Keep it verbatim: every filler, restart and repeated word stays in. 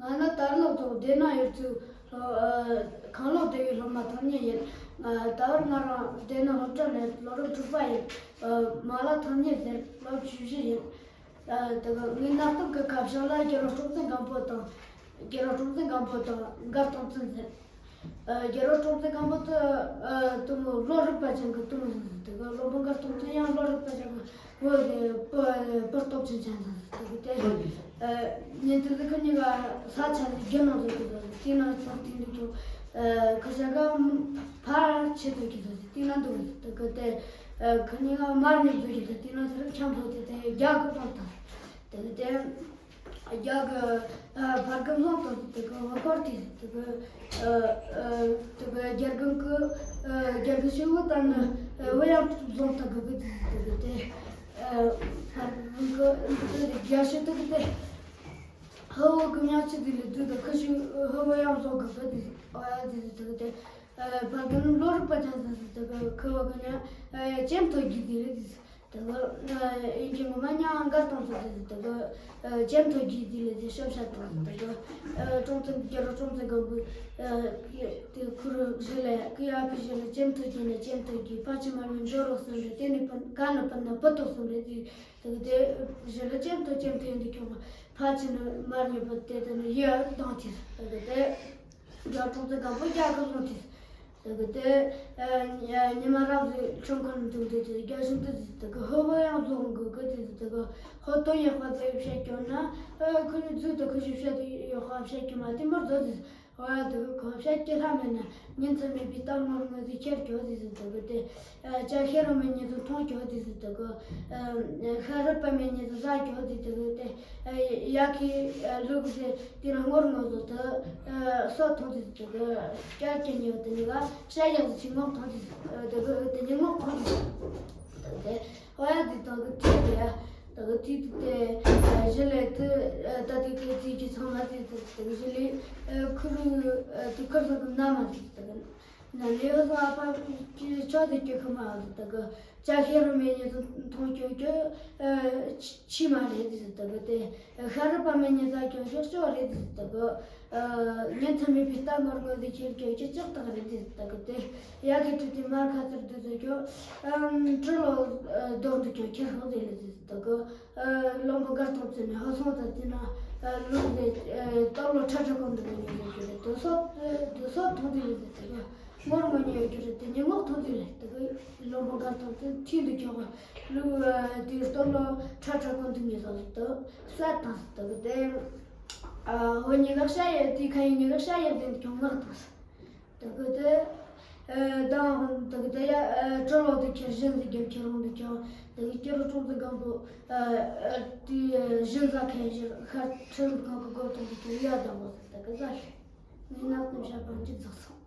ང་ནི་དར་ལག་ཐོག་སྡེ་ནང་ཡོད་ཚུལ། ཨ། ཁང་ལོག་སྡེ་བའི་སློབ་མ་ཐོན་མཁན་ཡིན། ཨ། ད་བར་ང་རང་སྡེ་ནང་སློབ་གྲྭ་ནས་སློབ་རིམ་དྲུག་པ་ཡིན། ཨ། མ་ལ་ཐོན་མཁན་ཟེར། སློབ་བཅུ་བཞི་ཡིན། ཨ། དེ་ག་ངའི་ནང་སྟོབས་ཀྱི་ཁ་བྱང་ལ་རྒྱལ་བ་སྲོང་བཙན་སྒམ་པོ་དང་། རྒྱལ་བ་སྲོང་བཙན་སྒམ་པོ་དང་མགར་སྟོང་བཙན་ཟེར། ཨ། རྒྱལ་བ་སྲོང་བཙན་སྒམ་པོ་དེ། ཨ། དེ་མོ་བློ་རིག་པ་ཅན་གྱི་དེ་མོ་ཟིག་དེ་ག་བློན་པོ་མགར་སྟོང་བཙན་ཡང་བློ་རིག་པ་ཅན་གྱི་བུ་དེ་བུ་བུ་སྟོབས་ཆེན་ཅན་ཟིག་དེ་ག་དེ། ཨ། ཉིན་དེ་ཟིག་ཁོ་གཉིས་ཀ་ས་ཆ་ནས་རྒྱུ་ནང་ཟིག་གི་ཟིག་དེ་ན་ཚོགས་དེ་འདུག་ཀྱང་། ཨ། ཁོ་ཤ་ག་ཕར་ཆེ་ཐོག་གི་ཟིག་དེ་ན་འདུག་དེ་ག་དེ། ཨ། ཁོ་གཉིས་ཀ་མར་ཉལ་ཟིག་གི་ཟིག་དེ་ན་ཟིག་ཆང་ཕོ་དེ་དེ་རྒྱ་གི་བློན་དང་དེ་ག་དེ། རྒྱ་གི། ཨ། ཕར་གི་བཟུང་དང་དེ་གི་འོ་སྐོར་དེ་དེ་གི། ཨ། ཨ། དེ་གི་རྒྱ་གི་གི། ཨ། རྒྱ་གི་ཤི་བོ་དང་ནི། ཨ། བུ་ཡང་བཟུང་དང་གི་གི་དེ་དེ་གི་དེ། ཨ། ཕར་གི་དེ་རྒྱ་ཤི་དེ་གི་དེ། ཧ་བོ་གི་མྱང་ཆི་དེ་ལས་དུ་དེ་ཁི་ཤི་ཧ་བོ་ཡང་བཟུང་གི་གི་དེ། ཨ། དེ་དེ་གི་དེ། ཨ། ཕར་གི་བློ་རིག་པ་ཅན་དེ་དེ་གི་ཁི་བོ་གི་ནི། ཨ། ཅེམ་ཐོ་གི་དེ་ལས་དེ། དེ་གི། ཨ། ཨིན་ཇི་ངོ་མ་མྱང་མགར་སྟོང་བཙན་ཟེར་དེ་གི། ཨ། ཅེམ་ཐོ་གི་དེ་ལས་དེ་ཤོབ་ཤ་དང་དེ་གི། ཨ། སྲོང་བཙན། རྒྱལ་བ་སྲོང་བཙན་སྒམ་པོ། ཨ། དེ་ཁུ་རུ་ཞི་ལེ་ཀི་ཨ་ཕི་ཞི་ལེ་ཅེམ་ཐོ་གི་ནི་ཅེམ་ཐོ་གི་ཕ་ཆི་མར་མི་འཇོ་རོགས་སུ་རེ་དེ་ནི་པན་ག་ནི་པན་ན་པུ་ཏོ་སུ་རེ་དེ་དེ་གི་དེ་ཞི་ལེ་ཅེམ་ཐོ་ཅེམ་ཐོ་ཡིན་དེ་ཁྱོད་ཕ་ཆི་ནི་མར་ཉི་པུ་དེ་དེ་ནི་ཡི་དང་དེ་དེ་གི་དེ། རྒྱལ་སྲོང་བཙན་སྒམ་པོ་རྒྱ་གར་ལོག་དེ། དེ་གི་དེ། ཨ། ཉི་མ་རབ་ཟིག་ཆུང་ཁུར་འདུག་དེ་དེ་རྒྱ་གཞུང་དེ་དེ་གི་ཧོ་བོ་ཡང་རྫོང་གི་གི་དེ་དེ་གི་ཧོ་དོན་ཡག་པ་དེ་བཤད་སྐྱོ་ན། ཨ། ཁུ་ནི་ཛུ་དེ་ཁུ་ཞིག་བཤད་དེ་ཡག་པ་བཤད་སྐྱོ་མ་དེ་མར་རྫོ་དེ། ཧོ་ཡ་དེ་གི་ཁོ་བཤད་སྐྱོ་ལྷ་མེད་ན་ཉིན་མཚན་མེད་པའི་རྟ་ངོར་ངོ་དེ་ཁྱེར་སྐྱོ་དེ་དེ་གི་དེ། ཨ། ཅ་ཤེས་རོ་མེད་ཉིན་དུ་མཐོང་སྐྱོ་དེ་དེ་གི། ཨ། ཤ་རུ་པ་མེད་ཉིན་དུ་ཟ་སྐྱོ་དེ་དེ་གི་དེ། ཡ་ཁི་ལུག་ཟེར་དེ་ན་ངོར་ངོ་ཟོ་དེ། སོ་ཐོང་དེ་དེ་གི་སྐྱར་སྐྱེ་ཉེ་བ་དེ་ནི་ག་ཤ་ཡག་ཟེར་ཆི་ངོག་ཐོང་དེ་དེ་གི་དེ་ནི་ངོག་ཐོང་དེ་དེ། ཨོ་ཡ་དེ་དང་གི་དེ་དེ་ཡ་དང་གི་དེ་དེ་དེ་ཞི་ལེ་དེ་ད་དེ་གི་དེ་གི་ཚང་མ་དེ་དེ་དེ་གི་ཞི་ལེ་ཁུ་རུ་དེ་ཁུར་ས་གི་ན་མ་དེ་དེ་གི་ན་ལེ་ཨོ་ས་ཨ་ཕ་གི་ཆོ་དེ་གི་ཁུ་མ་དེ་དེ་གི། ཅ་ཤེས་རོ་མེད་ཉིན་དུ་མཐོང་སྐྱོ་སྐྱོ། ཨ། ཆི་མ་རེད་དེ་ཟེར་དེ་གི་དེ། ཤ་རུ་པ་མེད་ཉིན་ཟ་སྐྱོ་སྐྱོ་སྐྱོ་རེད་དེ་ཟེར་དེ་གི། ཨ། ཉིན་མཚན་མེད་པའི་རྟ་ངོར་ངོ་དེ་ཁྱེར་སྐྱོ་སྐྱོ་ལྕགས་ཐག་རེད་དེ་ཟེར་དེ་གི་དེ། ཡ་གི་དྲི་དེ་མར་ཁ་ཚུར་དུ་ཟེར་སྐྱོ། ཨ། གྲི་ལོ་རྡོག་འདུག་སྐྱོ་ཁྱེར་ཤོག་དེ་ལས་དེ་ཟེར་དེ་གི། ཨ། བློན་པོ་མགར་སྟོང་བཙན་ནས་ཧ་སོང་ད་དེ་ན། ཨ། ལུག་དེ། ཨ། སྟོད་ལོ་ཁྲ་ཁྲ་གོང་དུ་ངོ་ཉེ་ཡོད་རྒྱུ་རེད་དེ་སོ། དེ་སོ་ཐོང་དེ་ལས་དེ་གི། ངོར་ངོ་ཉེ་ཡོད་རྒྱུ་རེད་དེ་ཉི་ངོག་ཐོང་དེ་ལས་དེ་གི། བློན་པོ་མགར་སྟོང་བཙན་ཐིག་འདུག་ཁྱོག་གི་ལུག་དེ་སྟོད་ལོ་ཁྲ་ཁྲ་གོང་དུ་ངེས་སོ་དེ་སད་དང་དེ་གི་དེ། ཨ། འོ་ཉི་ག་ཤ་ཡ་དེ་ཁ་ཡི་ཉི་ག་ཤ་ཡ་དེ་འདུག་ཁྱོག་ངག་དང་། དེ་གི་དེ། ཨ། དང་དེ་གི་དེ་ཡ། ཨ། གྲི་ལོ་དེ་ཁྱེར་བཞིན་དུ་རྒྱབ་ཁྱེར་འོང་དུ་ཁྱེར་དེ་གི་སྐྱེ་རུ་ཀྲོང་དུ་སྒམ་པོ། ཨ། ཨ། དེ་བཞིན་ཟ་ཁན་བཞིན་ཤར་ཁྲིམས་གང་གི་སྒོ་དང་དུ་ཁྱེར་ཡ་དང་པོ་དེ་གི་ཟ་ལེ། ངའི་ནག་དུམ་ཤ་པང་གཅིག་རྫོགས་སོང་།